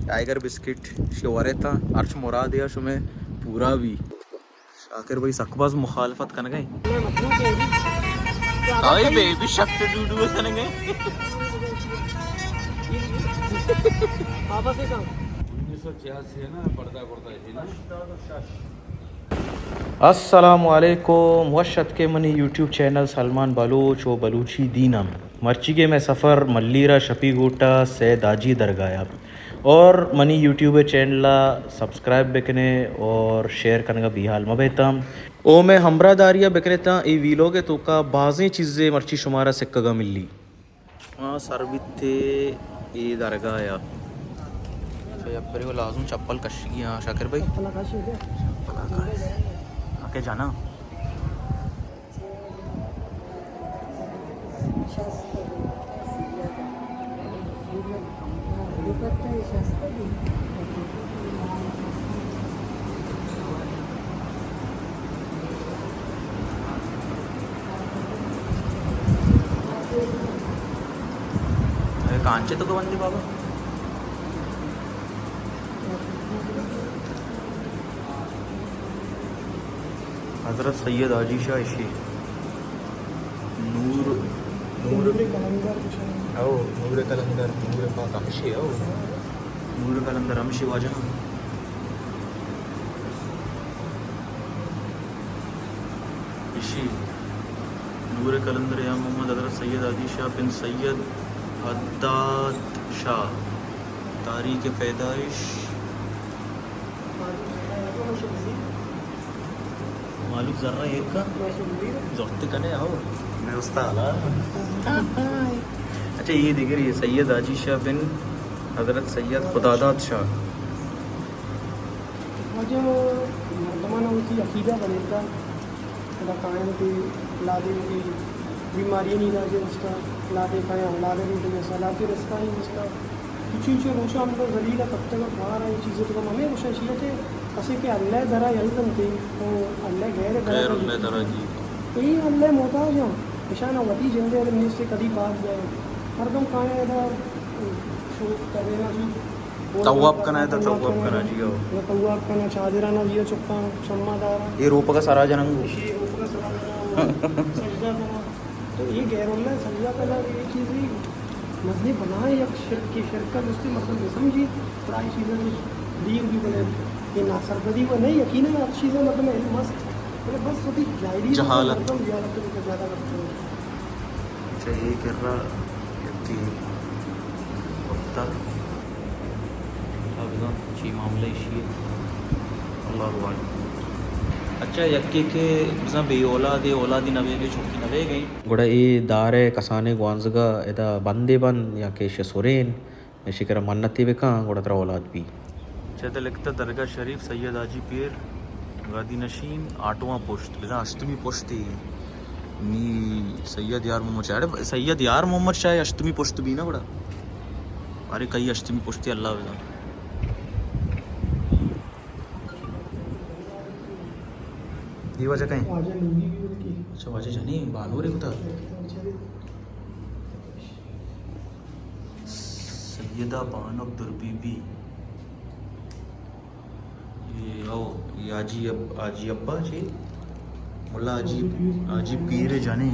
Tiger biscuit شی ورے تا، ہرچ مراد یا شمے پورا بی۔ شاکر بھائی سک باز مخالفت کنگا ایں۔ میں مخلوق ہے جی۔ تو آواز آئی صحیح ہے۔ بیبی شک ڈوڈو کنگا ایں۔ آواز ہے کہاں؟ انیس سو چھیاسی ہے نا، پردہ کرتا ہے نا۔ السلام علیکم، وش اتکے منی یوٹیوب چینل سلمان بلوچ و بلوچی دینم۔ مرچیگے مئے سفر ملیر ء شپی گوٹا سید حاجی درگاہ ء۔ اور منی یوٹیوب چینل ء سبسکرائب بکنے اور شیئر کنگا بیحال مہ بیتاں۔ او مئے ہمراہ داری ء بکنے تاں اے ویلوگ ء توکا بازیں چیزے مرچی شمارا سکگا ملی۔ ما سر بیت اے درگاہ ء۔ چہ یک برے و لازم چپل کشگی ہاں شاکر بھائی۔ چپل کش۔ چپل کش۔ آکے جانا۔ اے کانچے تو بندی بابا۔ حضرت سید حاجی شاہ اشی۔ نور، نور۔ نور قلندر۔ او، نور قلندر، نور پاک ہمشی، او۔ نور قلندر ہمشی واجہ۔ اشی۔ نور قلندر یا محمد حضرت سید حاجی شاہ بن سید حداد شاہ۔ تاریخ پیدائش۔ معلوم ذرہ ایک کا۔ زرت کنے آؤ۔ میں استاد۔ اچھا، یہ دیگر، یہ سید حاجی شاہ بن حضرت سید خداداد شاہ۔ واجہ مردمان وتی عقیدہ بنیتا۔ خدا کائن تے لادے وتی بیماری نی علاج رستا، لادے کائن اولاد نی وجہ سے، لادے رستا ہی رستا۔ چو چو روچا ہم تو ذلیل ء کپتگ ء، بار ء اے چیز ء تو ہمے گوشاں چیا کہ کسے کہ اللہ ء درا یل دنت او اللہ ء غیر ء درا غیر اللہ ء درا جی۔ تو اے اللہ ء محتاج ہاں، اشان ء وتی جند ء نیست کدی پاک جائے۔ مردم کائیں ادا شوق کرے نا جی۔ طواف کنا ہے تو طواف کنا جی ہو۔ طواف کنا، چادرانا جی چکا، شمع دارا۔ یہ روپگا سرا جننگو۔ یہ روپگا سرا جننگو۔ سجدہ کنا۔ تو یہ غیر اللہ سجدہ کنگ، یہ چیزی مزنی بنا ہے، یک شرک کی، شرک کا دوستی مطلب نہ سمجھی، پرائی چیزیں تو دیر بھی بنے، یہ ناسرپدی وہ نہیں، یقیناً ہر چیزیں مطلب علم مست، مطلب بس وتی جاہلی جہالت۔ مردم جہالت تو زیادہ کرتے ہیں۔ اچھا، یہ کر رہا یکی وقتا۔ بزاں چی معاملہ ایشی ہے، اللہ اعلم۔ اچھا، یکے کہ بزاں بے اولاد ہے، اولادی نہ بیگے، چوکی نہ بیگے۔ گڑا اے دار ء کسانیں گوانزگ ء ادا بندے بند یا کہ ایشی سرین، ایشی کرا منتے بکن، گڑا ترا اولاد بی۔ چہ دل لکھتا درگاہ شریف سید حاجی پیر گادی نشین آٹواں پشت، بزاں ہشتمی پشتی۔ نی سید یار محمد شاہ، اڑے سید یار محمد شاہ ہشتمی پشت بی نا گڑا۔ ارے کئی ہشتمی پشتی اللہ بزاں۔ یہ واجہ کہیں؟ واجہ لوگی بھی ان کی۔ اچھا، واجہ جنی بانورے کتا۔ سیدہ بانک در بی بی۔ یہ او، یہ حاجی اب-، حاجی ابا چی؟ ملا حاجی، حاجی پیر جنے۔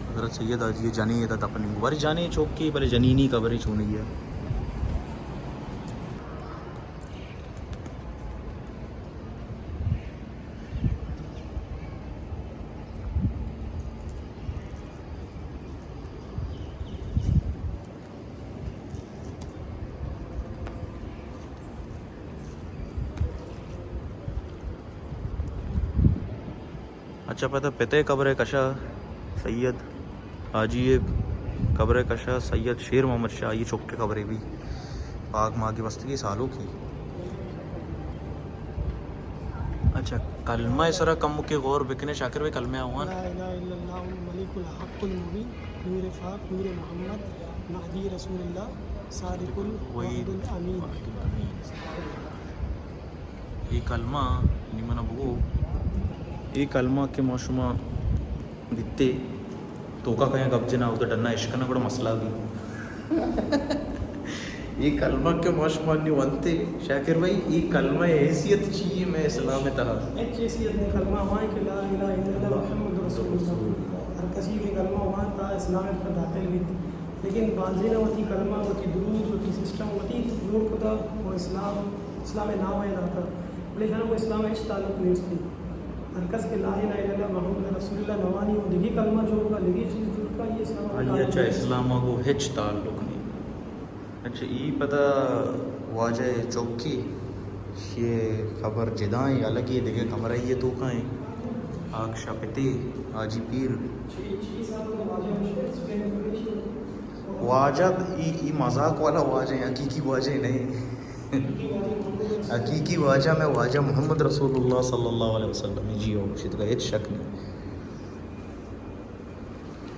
حضرت سید حاجی جنے ادا دفننگ۔ بارے جنے چوکی، بلے جنینی قبرے چونی ہے۔ اچھا، پدا پتے قبرے کشا سید حاجی قبرے کشا سید شیر محمد شاہ، یہ چکے قبرے بھی پاک ماں کے بستگی سالوں کی۔ اچھا، کلمہ سرا کم کے غور بکنے شاکر بھائی، کلمہ آوان۔ لا الہ الا اللہ الملک الحق المبین، نور پاک، نور محمد، مہدی رسول اللہ، صادق الوعید الامین۔ اے کلمہ نی منا بگو، اے کلمہ کہ ما شما دیتے توکا کہیں گپ جنا، او تو ڈنا اشکنا گڑا مسئلہ بھی۔ اے کلمہ کہ ما شما نی ونتے، شاکر بھائی، اے کلمہ ءِ حیثیت چی اے مئے اسلام ءِ تہا؟ ہچ حیثیت نہیں۔ کلمہ ہوا ہے کہ لا الہ الا اللہ محمد رسول اللہ۔ ہر کسی کہ کلمہ ہوا تا اسلام ءِ تہا داخل بیت۔ لیکن بازینا وتی کلمہ، وتی درود، وتی سسٹم، وتی جوڑ کتا و اسلام، اسلام ءِ نام ءَ داتا۔ بلے شانا وہ اسلام ءَ ہچ تعلق نیستی۔ ہر کس کہ لا الہ الا اللہ محمد رسول اللہ نوانی و دگی کلمہ جوڑ کا، دگی چیز جوڑ کا، یہ اسلام ءَ آئی ءَ چہ اسلام ءَ گوں ہچ تعلق نہیں۔ اچھا، ای پدا واجہ چوکی، یہ قبر جدائیں، الگ یہ دگہ کمرہ یہ تو کائیں۔ آگ شپتے حاجی پیر۔ واجہ ای، ای مذاق والا واجہ ہیں، حقیقی واجہ نہیں۔ حقیقی واجہ میں واجہ محمد رسول اللہ صلی اللہ علیہ وسلم جی ہو، شتگا ہچ شک نہیں۔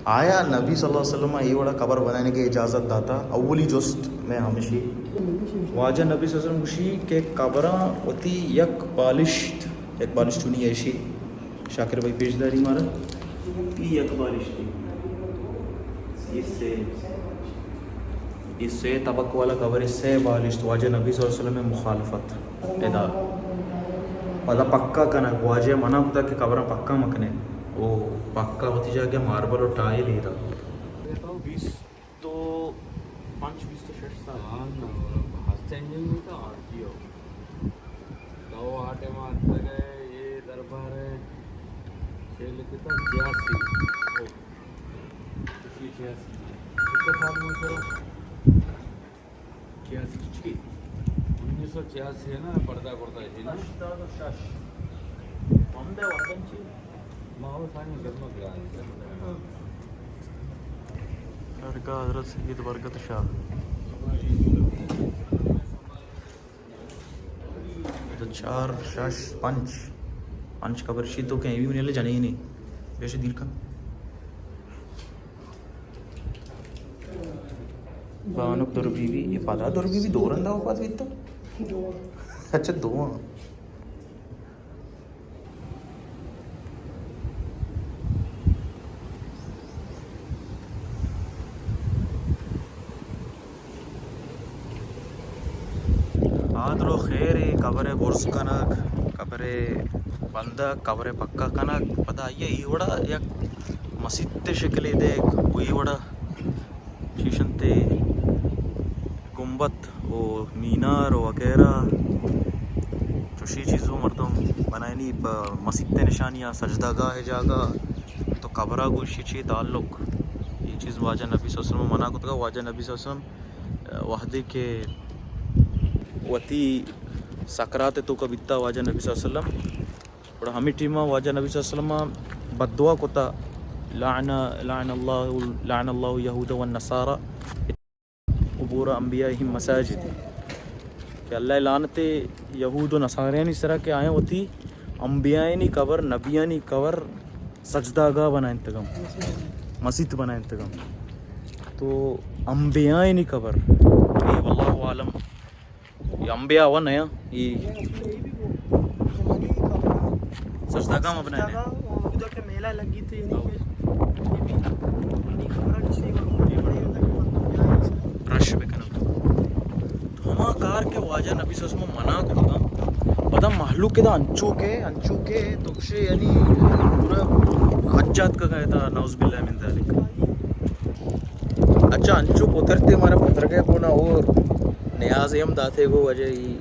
آیا نبی صلی اللہ علیہ وسلم ءَ اے وڑا قبر بنانے کی اجازت داتا؟ اولی جست میں ہمشی۔ واجہ نبی صلی اللہ علیہ وسلم گوشی کہ قبراں وتی یک بالشت، یک بالشت چونی ایشی، شاکر بھائی پیش داری مارا۔ ای یک بالشتی۔ ای سے، ای سے طبق والا قبر، ای سے بالشت، واجہ نبی صلی اللہ علیہ وسلم ءِ مخالفت۔ ادا پدا پکا کنگ، واجہ منع کتا کہ قبراں پکا مکنے۔ او پکا وتی جاگہ ماربل و ٹائل ایرا۔ بیست و پنچ، بیست و شش سال۔ ہاں، نا، بہت چینجنگ ہوتا، آر ٹی او۔ تو آٹے مارتا گئے، یہ دربار ہے، چھ لکھتا چھیاسی۔ یہ چھیاسی۔ کتنے سال میں سر؟ چھیاسی چی؟ انیس سو چھیاسی ہے نا، پردہ کرتا ہے نا؟ ہشتاد و شش۔ ہم دے وطن چی؟ ماحول ثانی گرمک لائے۔ درگاہ حضرت سید برکت شاہ۔ دو، چار، شش، پنچ۔ پنچ قبر شی تو کہ ایوی منی لے جنینی۔ بیش دیر کن۔ بانک در بی بی، یہ پدا در بی بی دو رندا وفات بیتا؟ اچھا، دو ہاں۔ آ درو خیر ءَ قبر ءَ برز کنگ، قبر ءَ بندگ، قبر ءَ پکا کنگ، پدا آئی ءَ اے وڑا یک مسیت ءِ شکلے دیگ، اے وڑا چیشنتے گنبد و مینار و وغیرہ چوشی چیزو مردم بنائینی پہ مسیت ءِ نشانی ءَ، سجدہ گاہ ءِ جاگہ۔ تو قبر ءَ گوں ایشی چی تعلق؟ اے چیز واجہ نبی صلی اللہ علیہ وسلم منع کتگا۔ واجہ نبی صلی اللہ علیہ وسلم وہدے کہ وتی سکرات ءِ توکا بیتا واجہ نبی صلی اللہ علیہ وسلم، گڑا ہمے ٹیما واجہ نبی صلی اللہ علیہ وسلم بددعا کتا، لعن، لعن اللہ، لعن اللہ یہود و نصارا قبور انبیائہم مساجد، کہ اللہ لعنت یہود و نصاریانی سرا کہ آیاں وتی انبیائینی قبر، نبیانی قبر سجدہ گاہ بنائینتگم، مسیت بنائینتگم۔ تو انبیائینی قبر، اے واللہ عالم، اے انبیاء و نیا، اے سجدہ گاہ بنائینے۔ رش بکنم۔ تو ہما کار کہ واجہ نبی صلی اللہ علیہ وسلم منع کتگا، پدا مہلوک ادا انچو کہ، انچو کہ تو گشے یعنی پورا حج اتکگا ادا، نعوذ باللہ من ذالک۔ اچھا، انچو پترتے مارا پترگے گونا اور نیاز ہم داتے گو واجہ ای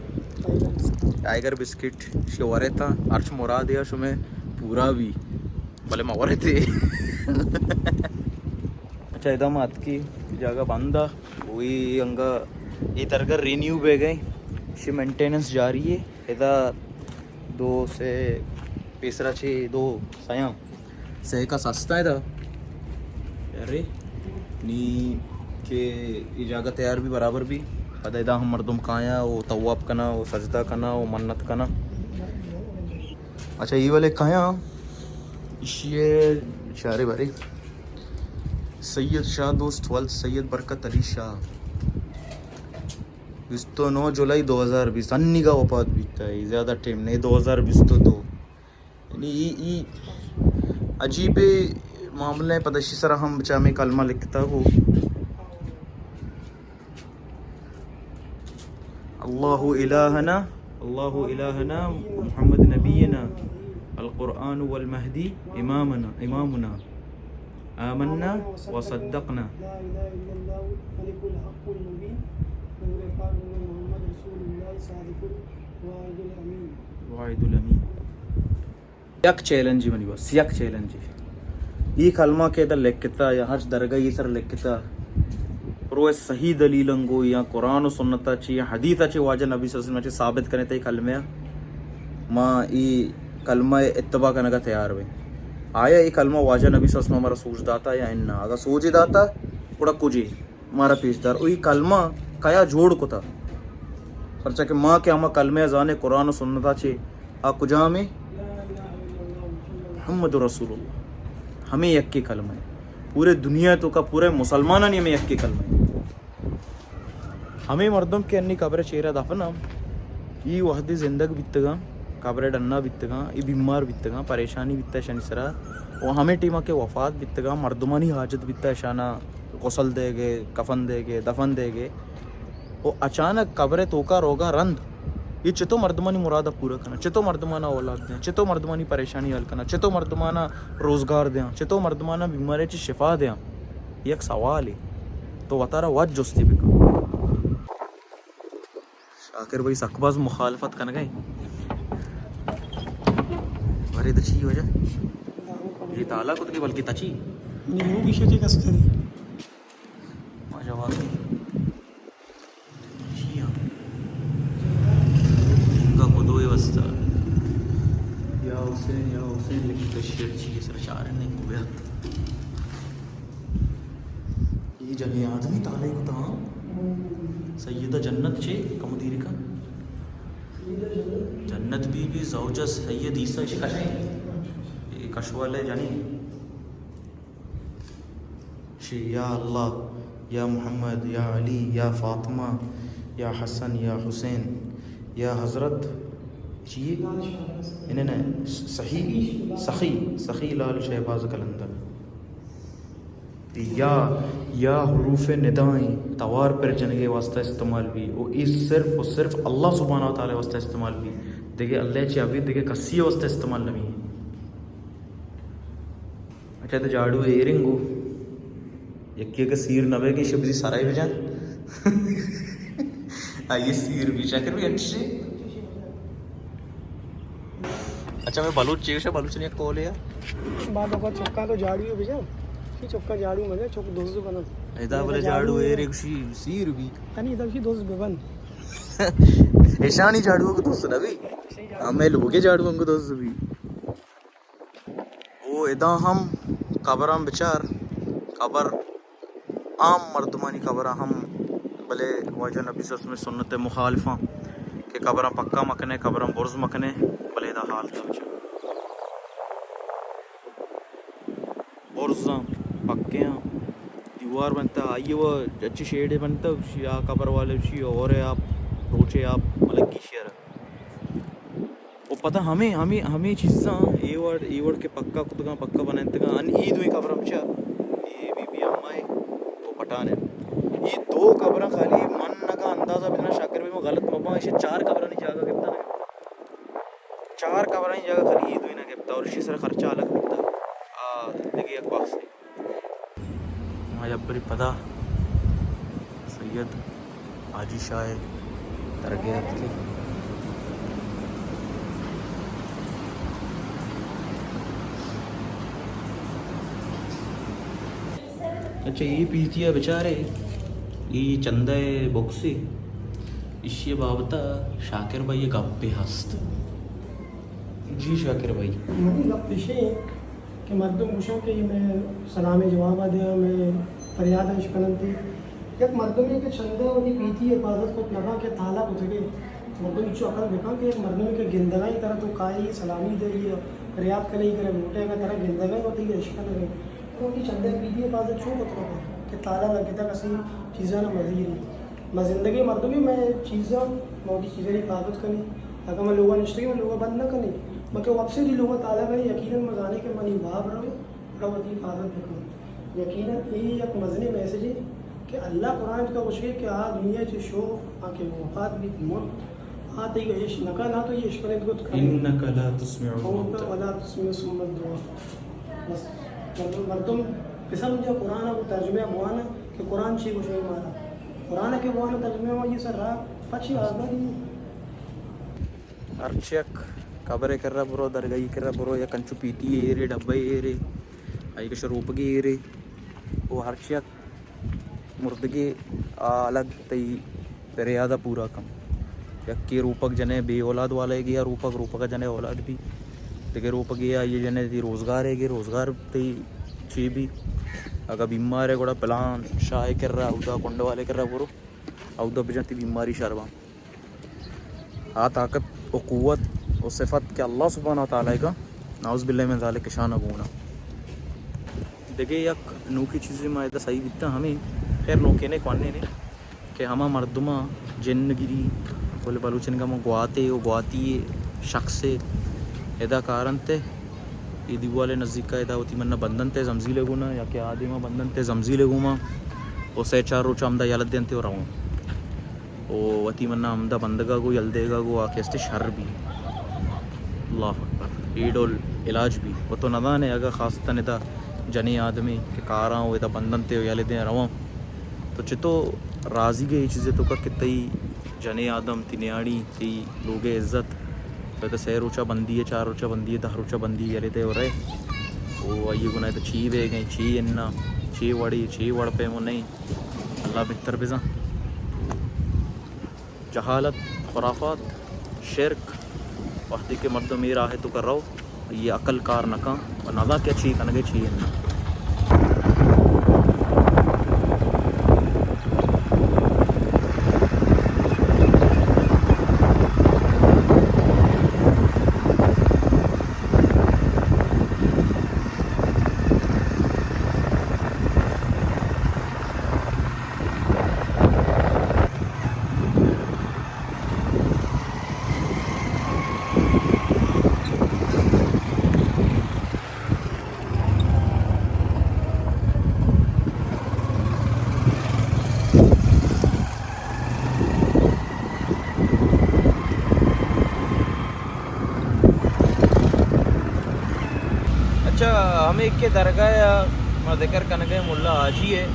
ٹائیگر بسکٹ شی ورے تا، ہرچ مراد یا شمے پورا بی، بلے ما ورے تے۔ اچھا، ادا ما اتکی جاگہ بندا، وہی انگا اے درگاہ رینیو بے گئے، شی مینٹیننس جاری ہے۔ ادا دو سے پیسرا چی دو سیاں۔ سیکا سستا ہے دا۔ ارے، نی کہ اے جاگہ تیار بی برابر بی۔ پدا ادا ہم مردم کایاں و طواف کناں و سجدہ کناں و منت کناں۔ اچھا، اے والے کایاں، اشی چارے بارے۔ سید شاہ دوست ولد سید برکت علی شاہ۔ بیست و نو جولائی دو ہزار بیست، انیگا وفات بیتا ہے، زیادہ ٹائم نہیں، دو ہزار بیست و دو۔ یعنی ای، ای عجیب معاملہ ہے، پدا اشی سرا ہم بچا میں کلمہ لکھتا ہو۔ الله إلهنا، الله إلهنا، محمد نبينا، القرآن والمهدي إمامنا، إمامنا. آمنا وصدقنا. لا إله إلا الله الملك الحق المبين. نور پاک نور محمد رسول الله صادق الوعد الأمين. الوعد الأمين. یک چیلنجے منی، بس یک چیلنجے. ای کلمہ کہ ادا لکھتا یا ہرچ درگاہی سر لکھتا، روئے صحیح دلیل انگو یا قرآن و سنتا چی یا حدیثا چی، واجہ نبی صلی اللہ علیہ وسلم چی ثابت کنے تئی کلمہ، ما ای کلمہ اتباع کنگا تیار بیں. آیا ای کلمہ واجہ نبی صلی اللہ علیہ وسلم ہمارا سوج داتا یا انا؟ اگر سوج داتا، گڑا کجے؟ مارا پیش دار. او ای کلمہ کیا جوڑ کتا؟ پرچا کہ ما کہ ہما کلمہ زانے قرآن و سنتا چے، آ کجام اے؟ محمد رسول اللہ. ہمیں یکے کلمہ اے. پورے دنیا توکا پورے مسلمانانی ہمیں یکے کلمہ اے. ہمیں مردم کہ انی قبر چیرا دفن ہم، ای وحدی زندگ بیتگاں، قبر ڈنا بیتگاں، ای بیمار بیتگاں، پریشانی بیتا اشانی سرا. و ہمیں ٹیما کہ وفات بیتگاں، مردمانی حاجت بیتا اشانا غسل دے گے، کفن دے گے، دفن دے گے. و اچانک قبر توکا روگا رند، یہ چتو مردمانی مراد پورا کنا، چتو مردمانا اولاد دیاں، چتو مردمانی پریشانی حل کنا، چتو مردمانا روزگار دیاں، چتو مردمانا بیماری چی شفا دیاں. یک سوالے. تو وتارا وت جستی بکن. شاکر بھائی سک باز مخالفت کنگا اے. ارے تو چی وجہ؟ یہ تالا کت کے بلکہ تچی. نیمو پیشے چے کس کری. ما جواب دی. چی ہاں؟ انگا کدوے واسطہ. یا حسین، یا حسین لکھی کشیر چی سر چارن نہیں ہو گیا. یہ جنی آدمی تالے کتا، ہاں؟ سیدہ جنت چے کم دیر کا؟ جنت بی بی زوجہ سید عیسیٰ، اش کشیں؟ یہ کشوالے جنی. شی یا اللہ، یا محمد، یا علی، یا فاطمہ، یا حسن، یا حسین، یا حضرت، چی؟ انہیں نے سخی، سخی، سخی لال شہباز قلندر. یا، یا حروف ندائیں توار پر جنگے واسطہ استعمال بی، او ای صرف و صرف اللہ سبحانہ و تعالی واسطہ استعمال بی، دیگه اللہ چی ابھی دیگه کسی واسطہ استعمال نبی. اچھا، تو جاڑو ایرنگو، یکی کہ سیر نہ بے کہ شبزی سرائے بجان. آئیے سیر بھی چکر بھی اچھے. اچھا، میں بلوچ چیوشا، بلوچ نے کولے یا. بعد اوقات چکا تو جاڑو بجان، چکا جاڑو مجا، چک دوز بنا. ادا بلے جاڑو ایرے کشی سیر بھی. انی ادا کشی دوز ببن. ایشانی جاڑو کو دوز نہ بھی. ہمیں لوگے جاڑو کو دوز بھی. او ادا ہم قبراں بچار، قبر عام مردمانی قبراں ہم، بلے واجہ نبی صلی اللہ علیہ وسلم سنت مخالفاں کہ قبراں پکا مکنے، قبراں برز مکنے، بلے ادا حال کا بچار. برزاں، پکیاں، دیوار بنتا، آئی و اچھی شیڈے بنتا، یا قبر والے شی اور آپ، روچے آپ، ملکی شیئر. و پدا ہمے، ہمے، ہمے چیزاں اے وڑ، اے وڑ کہ پکا کتگاں، پکا بنائینتگاں، ان ای دوئیں قبراں بچار، اے بی بی اماں اے و پٹھان اے. اے دو قبراں خالی من نگا اندازہ بدنا شاکر بی، من غلط مباں، ایشی چار قبرانی جاگہ گپتا نہ گپتا. چار قبرانی جاگہ خالی اے دوئیں نہ گپتا اور ایشی سر خرچہ الگ بیتا. آ، دیگه یک بحث اے. ما یک بری پدا سید حاجی شاہ درگہ اتکے. اچھا، اے پیتی ءَ بچارے، اے چندہ ءِ بکسے، ایشی ءِ بابت ءَ شاکر بھائی ءِ گپے ہست. جی شاکر بھائی. منی گپ ایش اِنت کہ مردم گوشاں کہ اے مئے سلام ءِ جواب ءَ دیاں، مئے پریاد ءَ اش کن اَنت. یک مردمے کہ چندہ وتی پیتی ءِ حفاظت کت نہ کنت کہ تالا کتگ ئے، مردم انچو عقل بہ کنت کہ یک مردمے کہ گندگ ءَ اِنت ترا تو کائے سلامی دئے، پریاد کنے، اے کرے لوٹے، اگاں ترا گندگ ءَ اِنت وتی اش کنگ ءَ اِنت، تو وتی چندہ ءِ پیتی ءِ حفاظت چون کت نہ کنئے کہ تالا لگتگ، کسے چیزاں نہ مزیری. ما زندگیں مردمے، مئے چیزاں، ما وتی چیزانی حفاظت کنیں. اگاں ما لوگ ءَ نشتگیں، ما لوگ ءَ بند نہ کنیں. ما کہ وپسے دی لوگ ءَ تالا کنیں، یقیناً ما زانیں کہ منی واب روے، گڑا وتی حفاظت بکن. یقیناً اے یک مزنیں میسجے کہ اللہ قرآن ء توکا گوشگے کہ آ دنیا چہ شو، آ کہ وفات بیت، مرت، آ تئی گا اش نکن، آ تو یہ اشکنت گت کن۔ انک لا تسمع الموتى۔ ولا تسمع الصم الدعاء۔ بس مردم، مردم بسمجھا، قرآن ء ترجمہ بوانا کہ قرآن چی گوشگے مارا۔ قرآن ء کہ بوانا ترجمہ، ما یہ سر راہ پچی آزادی۔ ہرچ یک قبر ء کرا برو، درگاہی کرا برو، یک انچو پیٹی ایرے، ڈبہ ایرے، آئی کش روپگے ایرے، او ہرچ یک مردگے آ الگ تئی پریادا پورا کن۔ یکے روپگ جنے بے اولاد والے گیا روپگ، روپگ جنے اولاد بی، دگہ روپگے آ یہ جنے تئی روزگار ہے گے، روزگار تئی چی بی۔ اگا بیمار ہے گڑا پلان شاہ کرا، اودا کنڈ والے کرا برو، اودا بجن تئی بیماری شربان۔ آ طاقت و قوت و صفت کہ اللہ سبحانہ و تعالی کا، نعوذ باللہ من ذالک، شان گونا۔ دگہ یک نوکی چیزے ما ادا صحیح بیتا ہمیں، خیر نوکے نے کوانے نے، کہ ہما مردماں جن گری، بلے بلوچن کا ہما گواتے و گواتی شخص ادا کارنتے، اے دیوال نزیکا ادا وتی منا بندنتے زمزیل گونا، یا کہ آ دیما بندنتے زمزیل گوما، و سہ چار روچ ہمدا یلہ دینتے و روان۔ و وتی منا ہمدا بندگا گو یل دیگا گو آ کہ استے شر بی۔ اللہ اکبر۔ اے ڈول علاج بی۔ و تو ندانے اگا خاصتاً ادا جنیں آدمے کہ کاراں و ادا بندنتے و یلہ دیں روان، تو چتو راضی گئے اے چیزے توکا کہ تئی جنیں آدم، تئی نیاڑی، تئی لوگے عزت، تو ادا سہ روچا بندی ہے، چار روچا بندی ہے، دہ روچا بندی ہے، یلہ دے و رہے۔ و آئیے گناہ تو چی بے گئے، چی انا، چی وڑی، چی وڑ پیمو نہیں۔ اللہ بہتر بزاں۔ جہالت، خرافات، شرک، وہدے کہ مردم اے راہ توکا رو، یہ عقل کار نہ کن و نزاں کہ چی کنگے چی نہ۔ اچھا، ہمے کہ درگاہ ء ما ذکر کنگ ء ملا حاجی ء،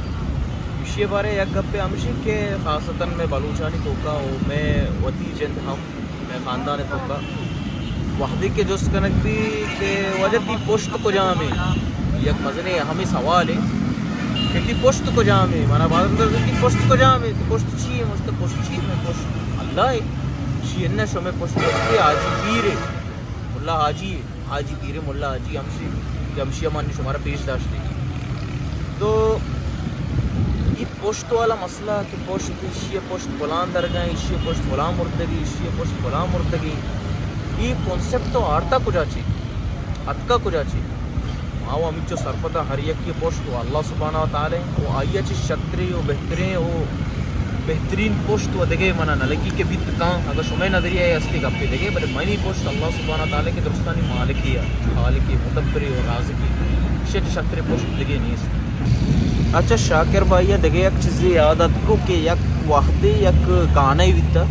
ایشی ء بارے یک گپے ہمشی کہ خاصتاً مئے بلوچانی توکا و مئے وتی جند ہم مئے خاندان ء توکا وہدے کہ جست کنگ بی کہ واجہ تئی پشت کجام ء؟ یک مزنیں اہمیں سوالے کہ تئی پشت کجام ء؟ منا باز اندر تئی پشت کجام ء؟ تئی پشت چی ء؟ مست پشت چی ء؟ مئے پشت اللہ ء۔ شی انہ شمئے پشت ہستے حاجی پیر ء، ملا حاجی ء۔ حاجی پیر ملا حاجی ہمشی کہ ہمشی ہم آنی شمارا پیش داشتگی۔ تو اے پشت والا مسئلہ کہ پشت، ایشی پشت فلان درگاہ، ایشی پشت فلان مردگی، ایشی پشت فلان مردگی، اے کانسپٹ تو آرتا کجا چی؟ اتکا کجا چی؟ ما و ہمینچو سرپدا ہر یکی پشت و اللہ سبحانہ و تعالی و آئی چی شتریں و بہتریں و بہترین پشت و دگہ منا نہ لگی کہ بیت کان۔ اگر شمئے نظریہ اے ہستی گپے دگہ، بلے منی پشت اللہ سبحانہ و تعالی کہ درستانی مالکی ہے، خالقی، مدبری و رازقی، شت شتر پشت دگہ نیست۔ اچھا شاکر بھائی، دگہ یک چیزی یاد اتکو کہ یک وقتی یک گانے بیتا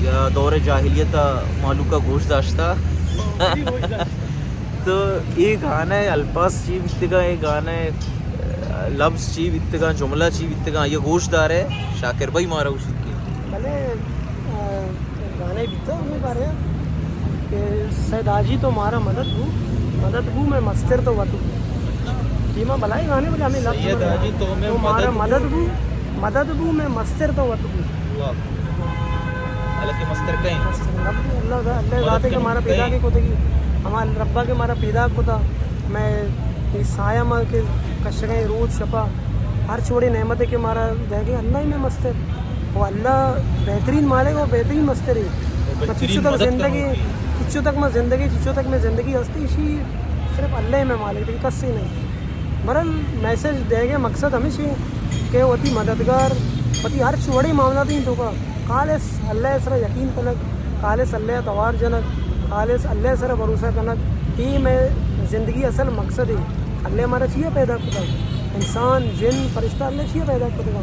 یا دور جاہلیت مالوکا گوش داشتا۔ تو اے گانے الفاظ چی بیتگا، اے گانے لفظ چی بیتگاں، جملہ چی بیتگاں، آئی ء گوش دارئے، شاکر بھائی مارا گوشیت کہ بلے، آ، گانے بیتگ ہمے بارے کہ سید حاجی تو مارا مدد بو، مدد بو میں مستر تو وت بو۔ جی ما بلائی گانے بلے ہمیں لفظ سید بنے۔ حاجی تو میں تو مارا مدد مدد بو۔ بو، مدد بو میں مستر تو وت بو۔ واہ۔ حالانکہ مستر کئے؟ مستر رب، اللہ، اللہ ذات ہے کہ مارا پیدا کے کتگی، ہمارا ربا کے مارا پیدا کتا۔ میں اے سایہ ما کہ کشگیں روچ شپا، ہر چوڑے نعمت ہے کہ مارا دے گے، اللہ ہی میں مستر۔ و اللہ بہترین مالک و بہترین مستر ہے۔ بہترین چچو تک مدد زندگی، کرو۔ چچو تک میں زندگی، چچو تک میں زندگی ہستی، اسی صرف اللہ ہی میں مالک ہے، کس سے نہیں۔ برحال میسج دے گے مقصد ہمیش ہے کہ وتی مددگار، وتی ہر چوڑے معاملہ دیں تو کا خالص اللہ ء سرا یقین کنگ، خالص اللہ ء توار جنگ، خالص اللہ ء سرا بھروسہ کنگ، اے مئے زندگی اصل مقصد ہے۔ اللہ ء مارا چیا پیدا کتا؟ انسان، جن، فرشتہ اللہ چیا پیدا کتگا؟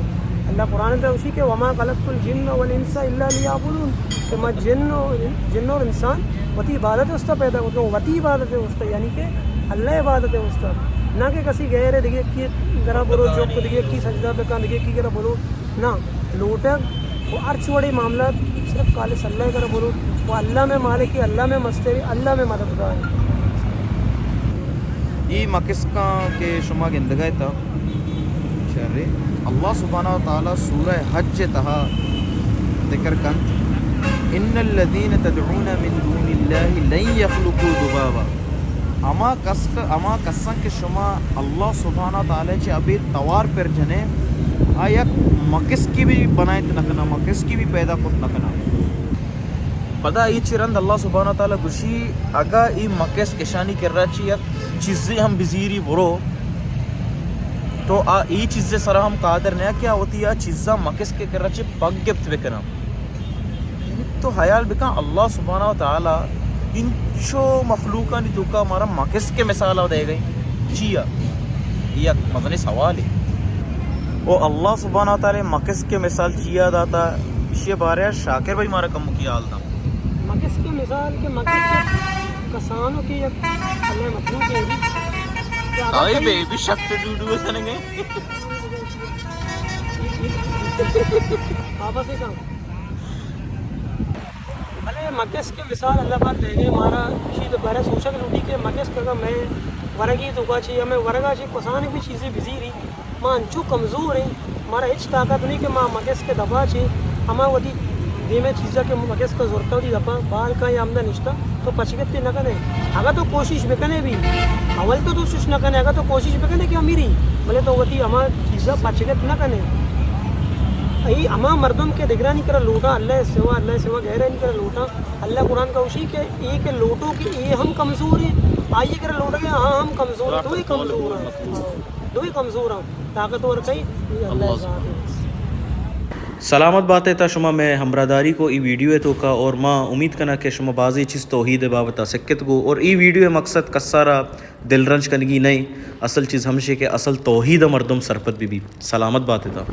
اللہ قرآن ء تہا گوشی کہ وما خلقت الجن والانس الا لیعبدون، کہ ما جن و، جن اور انسان وتی عبادت ء واسطہ پیدا کتگا، وتی عبادت ء واسطہ، یعنی کہ اللہ ء عبادت ء واسطہ، نہ کہ کسی غیر ء، دگہ یکی کرا برو جھک، دگہ یکی سجدہ بکن، دگہ یکی کرا برو، نہ، لوٹگ و ہرچ وڑیں معاملات صرف خالص اللہ ء کرا برو، و اللہ مئے مالک ء، اللہ مئے مستر ء، اللہ مئے مددگار ء۔ اے مکسکاں کہ شما گندگا اتاں، شرے، اللہ سبحانہ و تعالی سورہ حج ء تہا ذکر کنت، ان الذین تدعون من دون اللہ لن یخلقوا ذبابا۔ ہما کس، ہما کساں کہ شما اللہ سبحانہ و تعالی چہ ابید توار پر جنے، آ یک مکسکی بھی بنائت نہ کنا، مکسکی بھی پیدا کت نہ کنا۔ پدا اے چہ رند اللہ سبحانہ و تعالی گوشی، اگا اے مکسک اشانی کرا چہ یک چیزے ہم بزیری برو، تو آ اے چیزے سرا ہم قادر نیا کہ آ وتی آ چیزاں مکسک کرا چہ پگ گپت بکنا۔ تو خیال بکن، اللہ سبحانہ و تعالی انچو مخلوقانی توکا مارا مکسک مثال دے گئی۔ چیا؟ یک مزنیں سوالے۔ او اللہ سبحانہ و تعالی مکسک مثال چیا داتا؟ اشی بارے شاکر بھائی مارا کمکی حال دا۔ مکسک مثال کہ مکسک کسانو کہ یک اللہ مخلوق ہے۔ آئی بے بھی شک ڈوڈو سنگے۔ واپس ہی کم۔ بلے مکسک مثال اللہ پاک دے گئے مارا، اشی تو بارے سوچگ لوٹی کہ مکسک اگاں مئے ورگی توکا چہ یا مئے ورگا چہ کسانیں بھی چیزے بزیری، ما انچو کمزور ایں، مارا ہچ طاقت نہیں کہ ما مکسک دپا چہ ہما وتی دیمے چیزا کہ مکسک زرتا وتی دپا بال کن یا ہمدا نشتا تو پچ گپتے نہ کنے۔ اگاں تو کوشش بکنے بھی، اول تو تو چش نہ کنے، اگاں تو کوشش بکنے کہ ہمیری، بلے تو وتی ہما چیزا پچ گپت نہ کنے۔ اے ہما مردم کہ دگرانی کرا لوٹا، اللہ سوا، اللہ سوا غیرانی کرا لوٹا، اللہ قرآن کا گوشی کہ اے کہ لوٹو کہ اے ہم کمزور ہیں، آئیے کرا لوٹا کہ ہاں ہم کمزور ہیں، دوئے کمزور ہیں، دوئے کمزور ہیں، طاقتور کئی اللہ ذات ہے۔ سلامت بات ئے تا شما مئے ہمراہداری کو ای ویڈیو ء توکا، اور ما امید کناں کہ شما بازیں چیز توحید ء بابت ء سکت گو، اور ای ویڈیو ء مقصد کسارا دل رنج کنگی نئیں، اصل چیز ہمشی کہ اصل توحید ء مردم سرپد بہ بیت۔ سلامت بات ئے تا۔